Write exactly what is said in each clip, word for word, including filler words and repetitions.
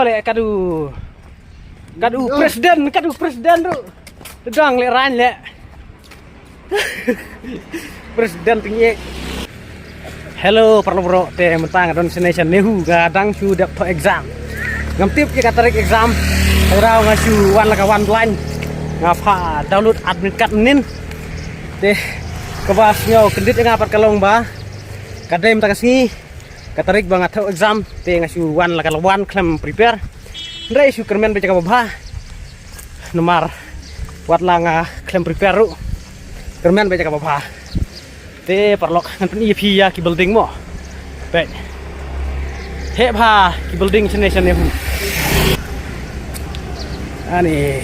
Leh kadu, kadu president, kadu president ruh. Tang leh rang leh. President tyngeh. Hello paralok, te mynta nga don shane sha NEHU, nga dang shu dep thoh exam. Ngam tip ïa ka tarik exam. Hynrei nga shu wan la ka wan blind. Nga phah download admit card mynnin. Te kaba sngewkyndit ïa nga pat ka long ba ka dei mynta ka sngi ka tarik ba nga thoh exam, te nga shu wan la ka la wan khlem prepare. Hynrei shu kyrmen beit ïa kaba bha. Namar wat la nga khlem prepare ruh, kyrmen beit ïa kaba bha. Te paralok, ngan pyni ïa phi ïa ki building mo. Peit. Heh bha ki building shane sha NEHU. Ani.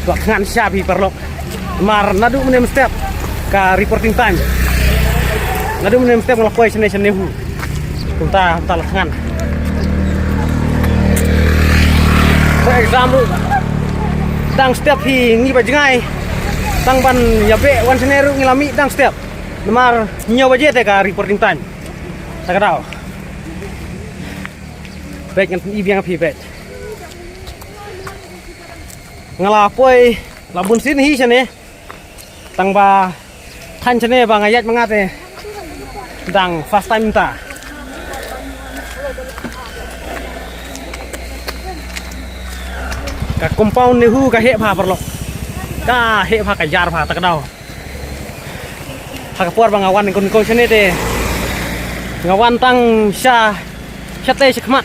Lah ngan sha phi paralok. Namar naduh mynne mynstep ka reporting time. Naduh mynne mynstep nga la poi shane sha NEHU. Kumta, kumta lah ngan. Thoh exam ruh dang step hi ngi ba jngai. Tang ban ïa beh wan shane ruh ngi la mih dang step. Namar hynñiew baje te ka reporting time. Ta ka daw. Peit, ngan pyni biang ïa phi peit. Nga la poi la bun sien hi shane. Tang ba thaiñ shane ba nga ïaid ma nga te dang first time mynta. Ka compound NEHU ka heh bha paralok. Ka heh bha, ka ïar bha, ta ka daw. Ha ka por ba nga wan nyngkong nyngkong shane te nga wan tang sha, shatei shakhmat.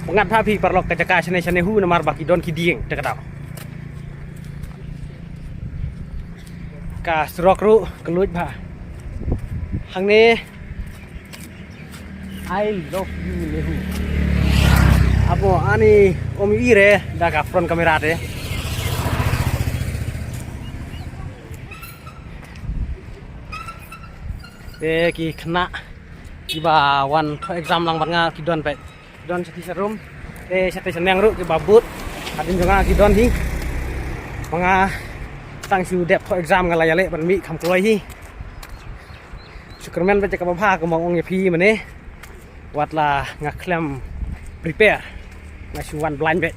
Pyngngad bha phi paralok ka jaka shane sha NEHU namar ba ki don ki dieng, ta ka daw. Ka surok ruh ka luid bha. Hangne I love you, NEHU. Abo ani om ire da ka front camera te. Te ki khynnah kiba wan thoh exam lang bad nga ki don peit. Ki don shatei sharum. Te shatei shaneng ruh kiba bud. Hadien jong nga ki don hi. Ma nga tang shu dep thoh exam nga la ïaleh ban mih kham kloi hi. Shu kyrmen beit ïa kaba bha kumba ong ïa phi mynne. Wat la nga khlem prepare, nga shu wan blind beit.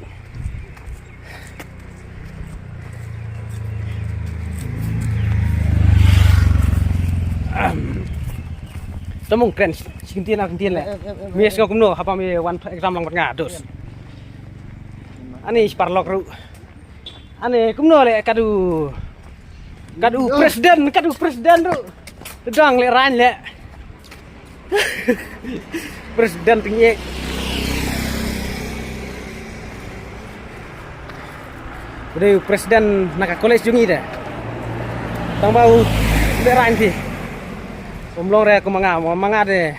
Ahem. Te mung kren shi kyntien ar kyntien leh. Em, em, em, em. Me sngew kumno haba me wan exam lang bad nga, dos? Ani shi paralok ruh. Ani kumno leh kadu, kadu president, kadu president ruh. Tang leh rang leh. President tyngeh. U dei u president na ka college jong ngi te. Tang ba u leh rang phi. Um long re kum ma nga, ma nga te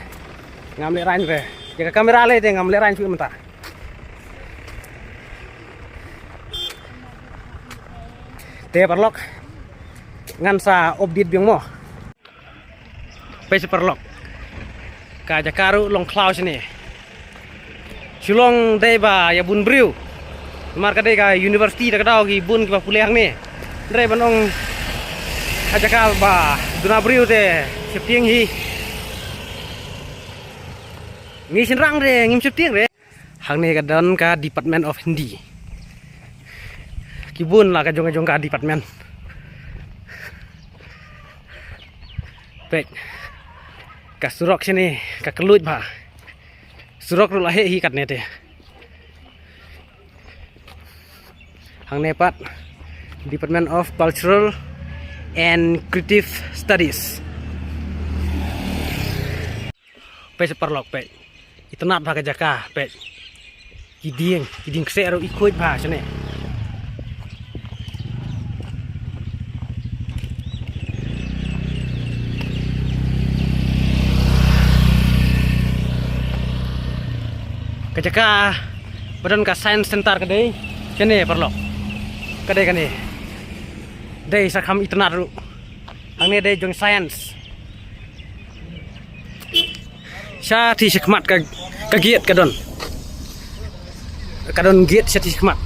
ngam leh rang re. Ïa ka camera lei te ngam leh rang phi mynta. Te paralok, ngan sa update biang mo. Peit shi paralok. Ka jaka ruh long khlaw shane. Shillong dei ba ïa bun briew. Namar ka dei ka university, ta ka daw ki bun kiba pule hangne. Hynrei ban ong ka jaka ba duna briew te sheptieng hi. Ngi shynrang re ngim sheptieng re. Hangne ka don ka Department of Hindi. Ki bun la ka jong ka jong ka department. Peit. Ka surok shane ka kylluid bha. Surok ruh la heh hi katne te. Hangne pat Department of Cultural and Creative Studies. Peit shi paralok, peit. Itynnad bha ka jaka, peit. Ki dieng, ki dieng kseh ruh i khuid bha shane. Ka jaka ba don ka science center ka dei shane paralok. Ka dei kane. Dei sa kham itynnad ruh. Hangne dei jong science. Shatei shakhmat ka, ka gate ka don. Ka don gate shatei shakhmat.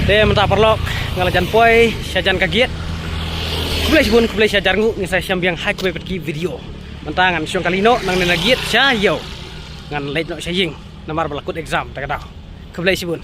Te mynta paralok nga la jan poi shajan ka gate. Khublei shibun, khublei shihajar nguh, ngin sa ïashem biang ha kawei pat ki video. Mynta ngan shong kali noh nangne na gate sha ïew. Ngan leit noh sha ïing namar ba la kut exam ta ka daw. Khublei shibun.